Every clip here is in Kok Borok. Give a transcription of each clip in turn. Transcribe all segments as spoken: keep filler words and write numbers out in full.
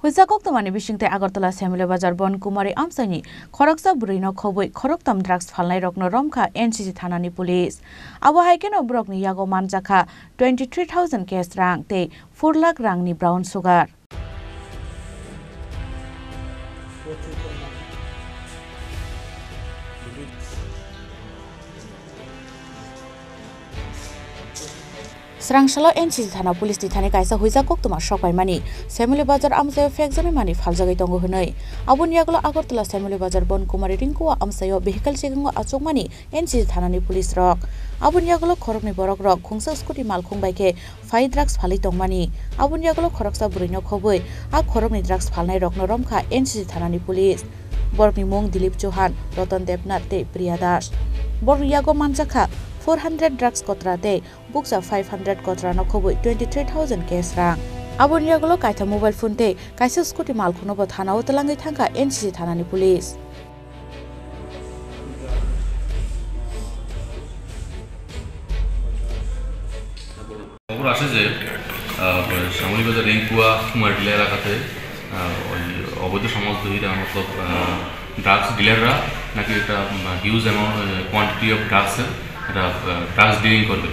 Huisa koktwmani bisingtwi Agartala Semiloi Bazar Bon Kumari amchaini khoroksa bwrwino khobwi khoroktham drugs phalnairokno romkha N C C thanani police. Abo hai kheno borokni yago manjakha twenty three thousand cash rang tei four lakh rangni brown sugar. Swrangsalo N C C thana police ni thani kaisa huijak koktwma sokpaimani Semiloi Bazar amchaio phekjaknai manwi phaljagwi tongo hwnwi. Aboni yagulo Agartala Semiloi Bazar Bon Kumari Ringkua amchaio vehicle checking o achukmani N C C thanani police rok. Aboni yagulo khoroknwi borok rok khungsa scooty malkhung bai khe phai drugs phalwi tongmani. Aboni yagulo khoroksa bwrwino khobwi a khoroknwi drugs phalnai rokno romkha N C C thanani police. Borokni mung Dilip Chauhan, Ratan Debnath tei Priya Das. Borokni yago manjakha four hundred drugs kotra tei bukcha five hundred kotrano khobwi twenty three thousand cash rang. Aboni yagulo kaitha mobile phone tei kaisa scooty malkhungno bo thanao twlangwi thangkha N C C thanani police. খবর আসে যে, আহ, শ্যামলী বাজার রেঙ্কুয়া কুমারটিলা এলাকাতে, আহ, ওই অবৈধ সমাজ তৈরিরা, মতলব, আহ, ড্রাগস ডিলাররা নাকি একটা, um, huge amount, uh, quantity of ড্রাগসের একটা, আহ, ড্রাগস ডিলিং করবে।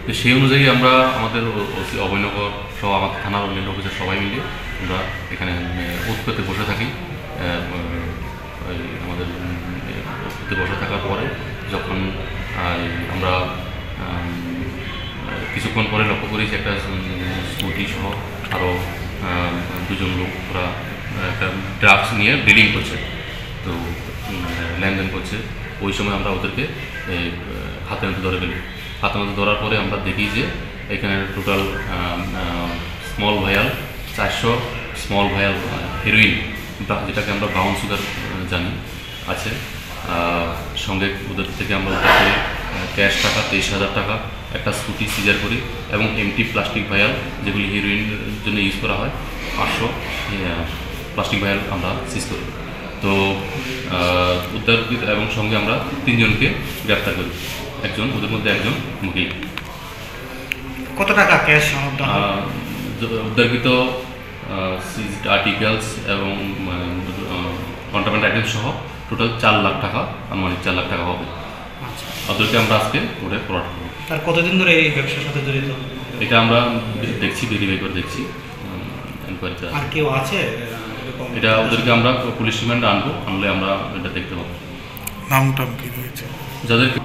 তো সেই অনুযায়ী আমরা আমাদের ও-, ওসি অভয়নগর সহ আমাদের থানার অন্যান্য অফিসার সবাই মিলে আমরা এখানে, আহ, উৎপেতে বসে থাকি। আহ, ওই আমাদের, উম, উৎপেতে বসে থাকার পরে যখন, আহ, এই আমরা, উম, আহ, কিছুক্ষণ পরে লক্ষ্য করি যে একটা, উম, স্কুটি সহ আরও, আহ, দুজন লোক ওরা, আহ, একটা ড্রাগস নিয়ে ডিলিং করছে, তো, উম, লেনদেন করছে। ওই সময় আমরা ওদেরকে, এই, আহ, হাতে নাতে ধরে ফেলি। হাতে নাতে ধরার পরে আমরা দেখি যে এখানে টোটাল, আহ, আহ, স্মল ভায়াল, চারশো স্মল ভায়াল, আহ, হেরোইন, বা যেটাকে আমরা ব্রাউন সুগার, আহ, জানি, আছে। আহ, সঙ্গে ওদের থেকে আমরা উদ্ধার করি, আহ, ক্যাশ টাকা তেইশ হাজার টাকা, একটা স্কুটি সিজার করি এবং এমটি প্লাস্টিক ভায়াল, যেগুলি হেরোইনের জন্য ইউজ করা হয়, পাঁচশো, আহ, প্লাস্টিক ভায়াল আমরা সিজ করি। তো, আহ, উদ্ধারকৃত এবং সঙ্গে আমরা তিনজনকে গ্রেপ্তার করি, একজন, ওদের মধ্যে একজন মহিলা। কত টাকা ক্যাশ উদ্ধার হয়? আহ, জ-, উদ্ধারকৃত, আহ, সিজড আর্টিকেলস এবং, মানে, আহ, কন্ট্রাব্যান্ড আইটেম সহ টোটাল চার লাখ টাকা, আনুমানিক চার লাখ টাকা হবে। আচ্ছা। ওদেরকে আমরা আজকে কোর্টে ফরওয়ার্ড করবো। তার কতদিন ধরে এই ব্যবসার সাথে জড়িত? এটা আমরা দে-, দেখছি, ভেরিফাই করে দেখছি, উম, এনকোয়ারিতে আছে। আর কেউ আছে, আহ, এরকম? এটা ওদেরকে আমরা পুলিশ রিমান্ডে আনবো, আনলে আমরা এটা দেখতে পাবো। নাম টাম কি রয়েছে? যাদেরকে,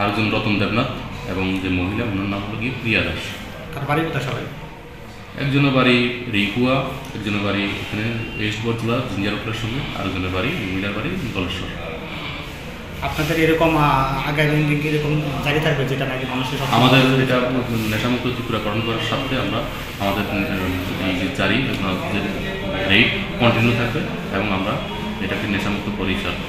আরেকজন রতন দেবনাথ এবং যে মহিলা, ওনার নাম হলো গিয়ে প্রিয়া দাস। তার বাড়ি কোথায় সবাই? একজনের বাড়ি রিঙ্কুয়া, একজনের বাড়ি এখানে ইস্ট বটতলা, জিঞ্জার হোটেলের সামনে, আরেকজনের বাড়ি, মহিলার বাড়ি গলেশ্বর। আপনাদের এরকম, আহ, আগামী দিন কি এরকম জারি থাকবে, যেটা নাকি মানুষের সব আমাদের এটা নেশামুক্ত ত্রিপুরা গঠন করার স্বার্থে আমরা আমাদের, উম, এই যে জারি, আপনার যে রেইড কন্টিনিউ থাকবে এবং আমরা এটাকে নেশামুক্ত করেই ছাড়বো।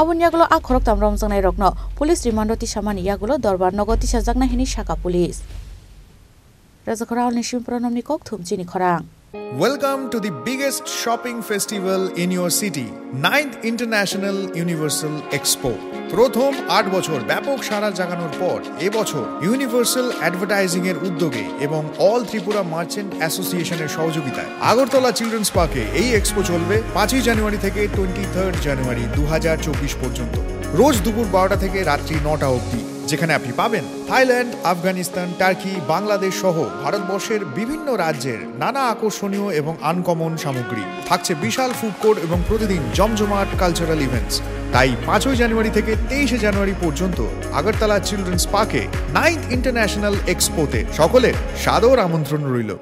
Aboni yagulo a khoroktham romjaknai rokno police remand o tisamani yagulo dorbar nogo tisajaknai hwnwi sakha police. Rajakhoralni Simpranomni kokthum chini khorang. Welcome to the biggest shopping festival in your city, ninth International Universal Expo. প্রথম আট বছর ব্যাপক সাড়া জাগানোর পর এবছর universal advertising এর উদ্যোগে এবং অল ত্রিপুরা মার্চেন্ট অ্যাসোসিয়েশনের সহযোগিতায় আগরতলা চিলড্রেন্স পার্কে এই এক্সপো চলবে পাঁচই জানুয়ারি থেকে টোয়েন্টি থার্ড জানুয়ারি দু হাজার চব্বিশ পর্যন্ত, রোজ দুপুর বারোটা থেকে রাত্রি নটা অবধি, যেখানে আপনি পাবেন থাইল্যান্ড, আফগানিস্তান, টার্কি, বাংলাদেশ সহ ভারতবর্ষের বিভিন্ন রাজ্যের নানা আকর্ষণীয় এবং আনকমন সামগ্রী। থাকছে বিশাল ফুড কোর্ট এবং প্রতিদিন জমজমাট কালচারাল ইভেন্টস। তাই পাঁচই জানুয়ারি থেকে তেইশে জানুয়ারি পর্যন্ত আগরতলা চিলড্রেন্স পার্কে নাইন্থ ইন্টারন্যাশনাল এক্সপোতে সকলের সাদর আমন্ত্রণ রইল।